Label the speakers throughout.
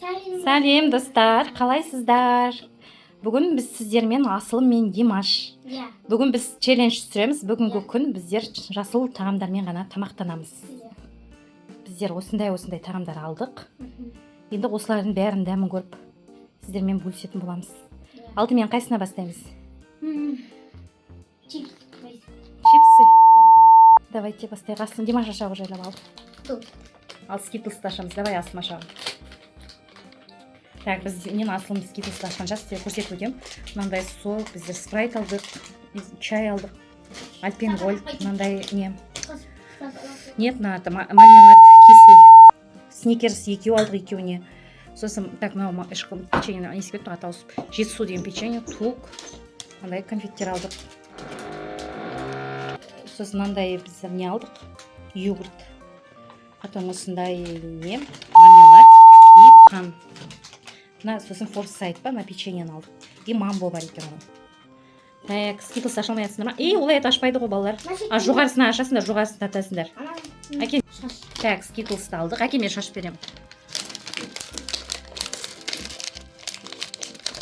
Speaker 1: Сәлем.
Speaker 2: Сәлем, достар, қалайсыздар? Бүгін біз сіздермен, Асылым мен Димаш.
Speaker 1: Иә.
Speaker 2: Бүгін біз челлендж түсіреміз. Бүгінгі
Speaker 1: Иә.
Speaker 2: күн біздер жасыл тағамдармен ғана тамақтанамыз. Біздер осындай осындай тағамдар алдық. Енді осылардың бәрін дәмін көріп, сіздермен бөлісетін боламыз. Алдымен қайсына бастаймыз?
Speaker 1: Чипс.
Speaker 2: Чипсы. Давайте бастайық. Асылым, Димаш, аша ғой жайлап ал.
Speaker 1: Тут.
Speaker 2: Ал, Скитлсты ашамыз. Давай, Асылым, аша ғой. Так, біз, мен, Асылым Скитлсты ашқанша, сіздерге көрсетіп өтемін. Мынандай сок, біздер Спрайт алдық, чай алдық, Альпен Гольд, мынандай не, нет, мына это мармелад кислый, Сникерс екеу алдық екеуіне. Сосын, так, мынау печенье несі кетті, аты ауысып, Жетісу деген печенье, тук, мындай конфеттер алдық. Сосын мынандай біз не алдық? Йогурт. Потом осындай не, мармелад и қан. Мына сосын Форсайт па, мына печеньені алдық. И Мамбо бар екен ғой. Так, Скитлс аша алмай жатсыңдар ма? Ей, олай это ашпайды ғой балалар. А жоғарысын ашасыңдар, жоғарысын тартасыңдар. Әке, так, Скитлсты алдық. Әке, мен шашып беремін.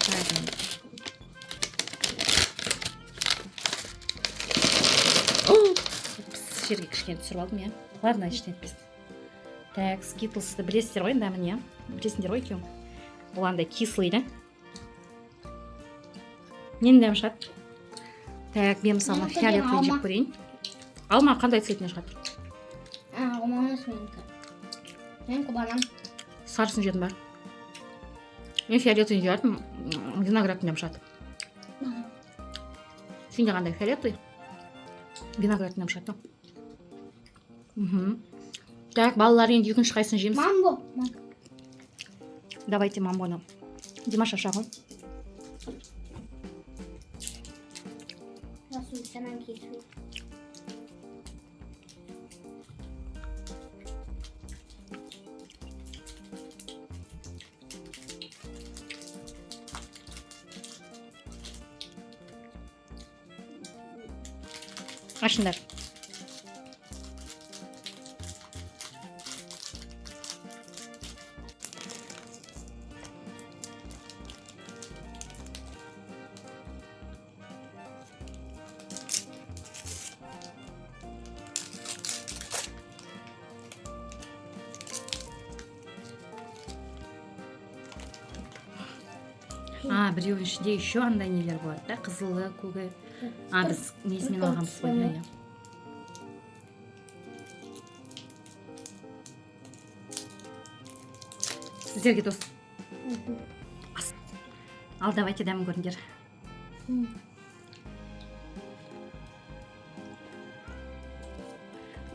Speaker 2: Так. Упс, жерге кішкене түсіріп алдым, иә. Ладно, ештеңе етпес. Так, Скитлсты білесіздер ғой дәмін, иә? Білесіңдер ғой екеуің. Бұл андай кислый да. Ненің дәмі шығады? Так, мен мысалы
Speaker 1: Менікі де
Speaker 2: фиолетовый жеп
Speaker 1: алма.
Speaker 2: көрейін. Алма қандай цветіне шығады?
Speaker 1: А, алма емес менікі. Менікі банан.
Speaker 2: Сарысын жедім ба? Мен фиолетовый жедім, виноградтың дәмі шығады. Сенде қандай, фиолетовый? Виноградтың дәмі шығады. Так, балалар, енді екінші қайсысын жейміз?
Speaker 1: Мамбо.
Speaker 2: Давайте Мамбоны. Димаш, аша ғой.
Speaker 1: Жасыл, жанан кислый.
Speaker 2: Ашыңдар. А, біреуінің ішінде еще андай нелер болады да, қызылы, көгі. А, біз несімен алғанбыз ғой, иә, иә. Сіздерге дос. Ал, давайте дәмін көріңдер.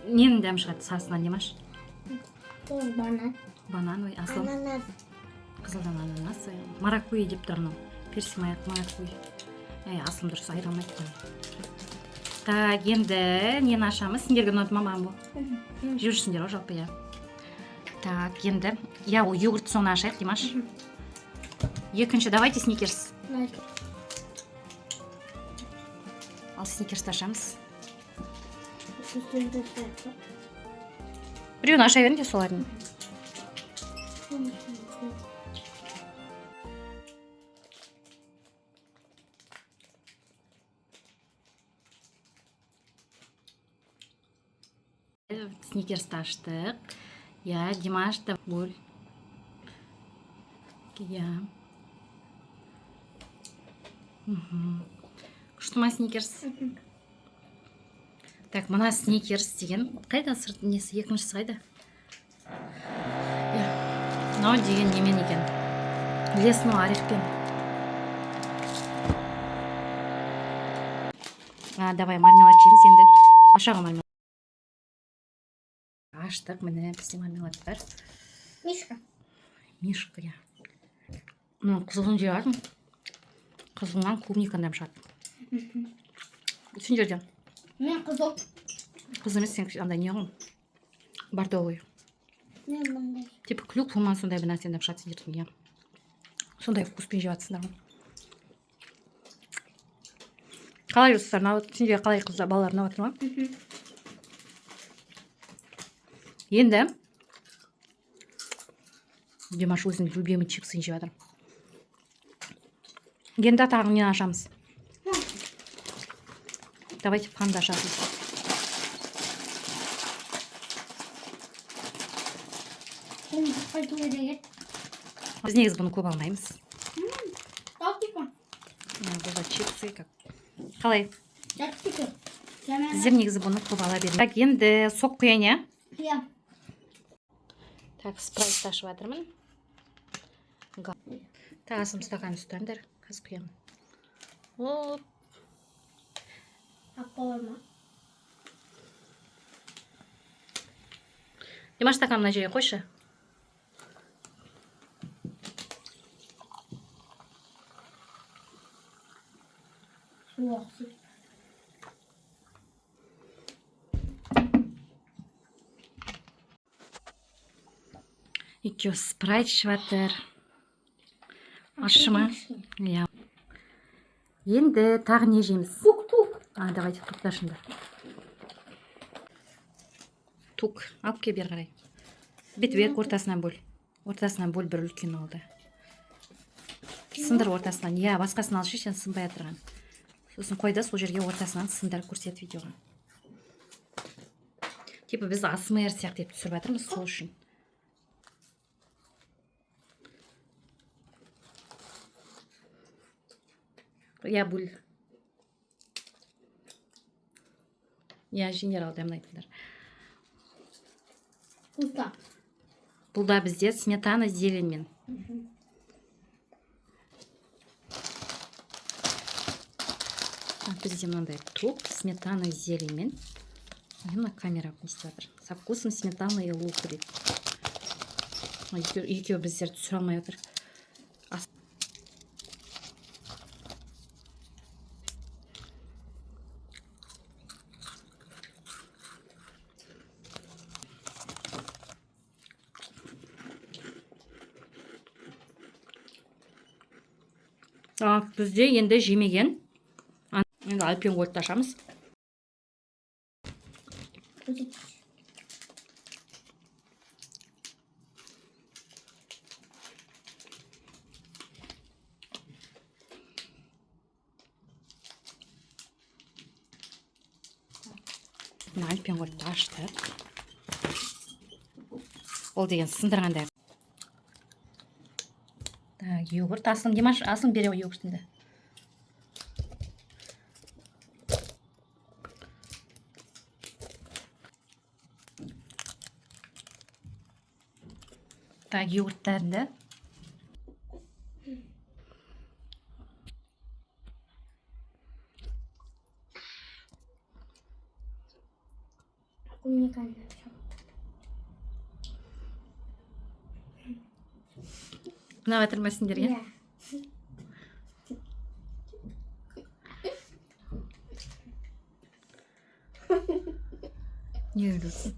Speaker 2: Ненің дәмі шығады сарысынан, Димаш?
Speaker 1: Бұл банан.
Speaker 2: Банан, ой, Асыл.
Speaker 1: Ананас.
Speaker 2: Қызылдан ананас, ой, маракуйя деп тұр мынау. Персик, маракуйя. Әй, Асылым дұрыс айыра алмайды екен. Так, енді нені ашамыз? Сендерге ұнады ма Мамбо? Жеп жүрсіңдер ғой жалпы, иә. Так, енді, иә, ол йогурт, соны ашайық, Димаш. Екінші, давайте Сникерс. Ал, Сникерсті ашамыз. Біреуін аша беріңдер солардың. Сникерсті аштық. Иә, Димаш та бөл. Иә. Күшті ма Сникерс? Так, мына Сникерс деген қайда, сырт несі, екіншісі қайда? Иә. Мынау деген немен екен? Лесной орехпен. А, давай мармелад жейміз енді. Аша ғой мармелад. Аштық, міне, бізде мармелад бар.
Speaker 1: Мишка.
Speaker 2: Мишка, иә. Мына қызылын жеп жатырмын. Қызылынан клубниканың дәмі шығады. Сендерде?
Speaker 1: Мен қызыл.
Speaker 2: Қызыл емес, сен андай не ғой? Бордовый.
Speaker 1: Мен мындай.
Speaker 2: Типа клюква ма, сондай бір нәрсені дәмі шығады сендердің, иә. Сондай вкуспен жеп жатсыңдар ғой. Қалай, достар, ұнап, сендерге қалай, қыздар, балалар, ұнап жатыр ма? Енді Димаш өзінің любимый чипсын жеп жатыр. Енді тағы нені ашамыз? Давайте панда ашамыз.
Speaker 1: Қолым қайту керек еді.
Speaker 2: Біз негізі бұны көп алмаймыз.
Speaker 1: Татты екен.
Speaker 2: Мына, бұл да чипсы как. Қалай?
Speaker 1: Татты екен. Жаман.
Speaker 2: Біздер негізі бұны көп ала бермейміз. Так, енді сок құяйын, иә?
Speaker 1: Иә.
Speaker 2: Так, спрайтты ашып жатырмын. Так, Асым, стакан ұстаңдар. Қазір құямын. Оп.
Speaker 1: Ақ бола ма?
Speaker 2: Димаш, стакан мына жерге қойшы.
Speaker 1: Су ақсын.
Speaker 2: Екеуі спрайт ішіп жатыр. Ащы ма? Иә. Енді тағы не жейміз?
Speaker 1: Тук тук.
Speaker 2: А, давайте тукты ашыңдар. Тук, алып кел бері қарай. Бет бер, ортасынан бөл. Ортасынан бөл, бір үлкен алды. Сындыр ортасынан. Иә, басқасын алшы, сен сынбай отырған. Сосын қой да сол жерге, ортасынан сындыр, көрсет видеоға. Типа біз АСМР сияқты етіп түсіріп жатырмыз сол үшін. Иә, бөл. Иә, жеңдер, ал, дәмін айтыңдар.
Speaker 1: Вкусно.
Speaker 2: Бұл да бізде сметана зеленьмен. Так, бізде мынандай тук сметана зеленьмен. Ой, мына камера не істеп жатыр? Со вкусом сметаны и лука дейді. Ой, екеуі біздер түсіре алмай отыр. Так, бізде енді жемеген. Енді Альпен Гольдты ашамыз.
Speaker 1: Өте.
Speaker 2: Мына Альпен Гольдты аштық. Ол деген сындырғандай. Так, йогурт. Асылым, Димаш, Асылым, бере ғой йогуртыңды. Так, йогурттарыңды.
Speaker 1: Уникальный.
Speaker 2: Ұнап жатыр ма сендерге?
Speaker 1: Иә.
Speaker 2: Не күлесің?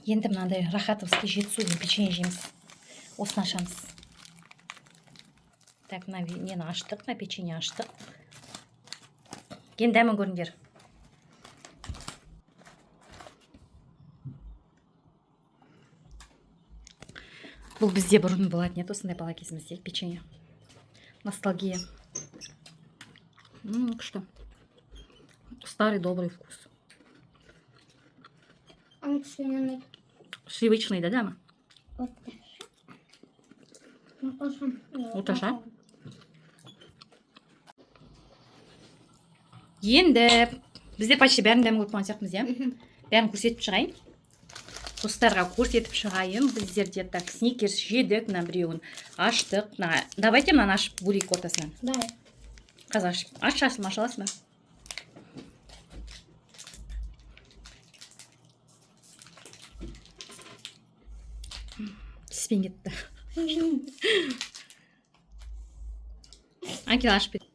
Speaker 2: Енді мынандай рахатовский Жетісу деген печенье жейміз. Осыны ашамыз. Так, мына нені аштық, мына печенье аштық. Енді дәмін көріңдер. Бұл бізде бұрын болатын еді осындай бала кезімізде печенье. Ностальгия. Күшті. Старый добрый вкус.
Speaker 1: Ана кішкене ұнайды.
Speaker 2: Сливочный да, дәмі?
Speaker 1: Орташа. Орташа.
Speaker 2: Орташа? Енді біздер почти бәрін дәмін көріп қойған сияқтымыз, иә? Бәрін көрсетіп шығайын. Достарға көрсетіп шығайын. Біздерде, так, Сникерс жедік, мына біреуін аштық. Мына, давайте мынаны ашып бөлейік ортасынан.
Speaker 1: Давай.
Speaker 2: Қазір ашып. Аш, Асылым, аша аласың ба? Тіспен кетті. Әкел, ашып бер.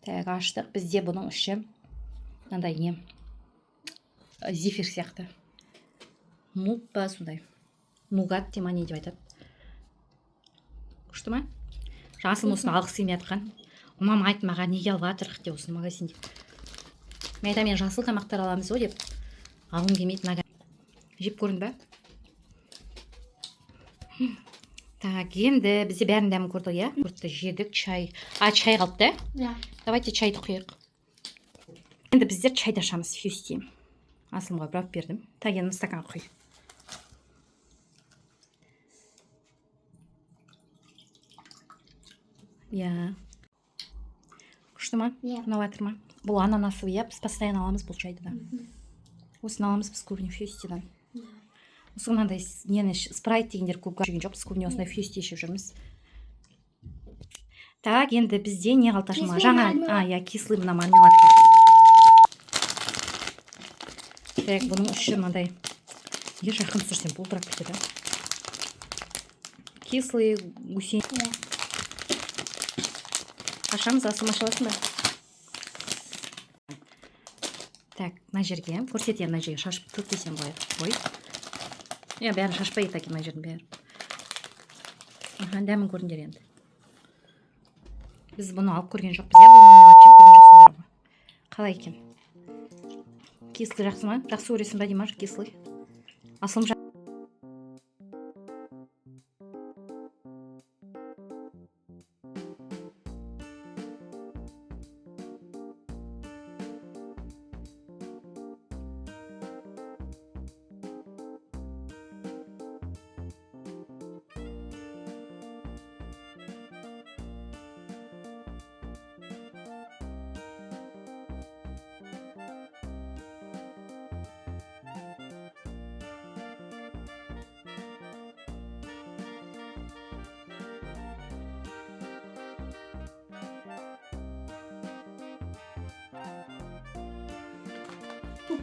Speaker 2: Так, аштық. Бізде бұның іші мынандай не? Зефир сияқты. Нут па сондай. Нугат дей ма, не деп айтады. Күшті ма? Жасыл осыны алғысы келмей жатқан. Ұнамайды маған, неге алып жатырық деп осыны магазинде. Мен айтамын, мен жасыл тамақтар аламыз ғой деп. Алғым келмейді мына. Жеп көрдің ба? Так, енді бізде бәрін дәмін көрдік, иә? Йогуртты жедік, чай. А, чай қалыпты, ә?
Speaker 1: Иә.
Speaker 2: Давайте чайды құйық. Енді біздер чайды ашамыз, Фьюсти. Асылымға бір алып бердім. Так, енді стакан құй. Иә. Күшті ма?
Speaker 1: Иә.
Speaker 2: Ұнап жатыр ма? Бұл ананасовый, иә? Біз постоянно аламыз бұл чайды да. Осыны аламыз біз көбіне Фьюстидан. Осы мынандай нені спрайт дегендер көп жеген жоқпыз, көбіне осындай Фьюсти ішіп жүрміз. Так, енді бізде не қалды, Ашылма?
Speaker 1: Кислый
Speaker 2: Жаңа,
Speaker 1: мармелад.
Speaker 2: а, иә, кислый мына мармелад бар. Так, бұның іші мынандай. Неге жақын түсірсем бұлдырап кетеді. Кислый гусень.
Speaker 1: Иә.
Speaker 2: Ашамыз, Асылым, аша аласың ба? Так, мына жерге көрсет, иә, мына жерге шашып төкпесем былай қой. Иә, бәрін шашпай так мына жердің бәрі. Аха, дәмін көріңдер енді. Біз бұны алып көрген жоқпыз, иә, бұл мармелад жеп көрген жоқсыңдар ғой. Қалай екен? Кислый жақсы ма? Жақсы көресің ба, Димаш, кислый? Асылым.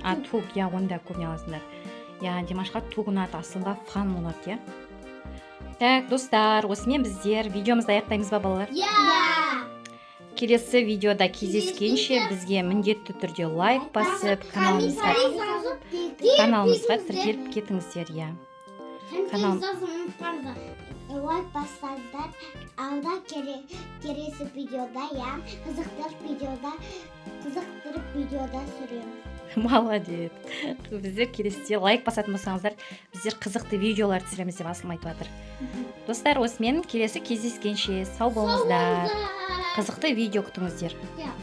Speaker 2: А, тук, иә, оны да көбіне аласыңдар. Иә, Димашқа тук ұнады, Асылымға фан ұнады, иә. Так, достар, осымен біздер видеомызды аяқтаймыз ба, балалар?
Speaker 1: Иә.
Speaker 2: Келесі видеода кездескенше бізге міндетті түрде лайк басып, каналымызға тіркеліп кетіңіздер, иә.
Speaker 1: Лайк бассаңыздар, алда келесі видеода, иә, қызықтырып видеода, қызықтырып видеода түсіреміз.
Speaker 2: Молодец. Біздер келесіде лайк басатын болсаңыздар, біздер қызықты видеолар түсіреміз деп Асылым айтып жатыр. Достар, осымен келесі кездескенше сау болыңыздар. Қызықты видео күтіңіздер.
Speaker 1: Иә.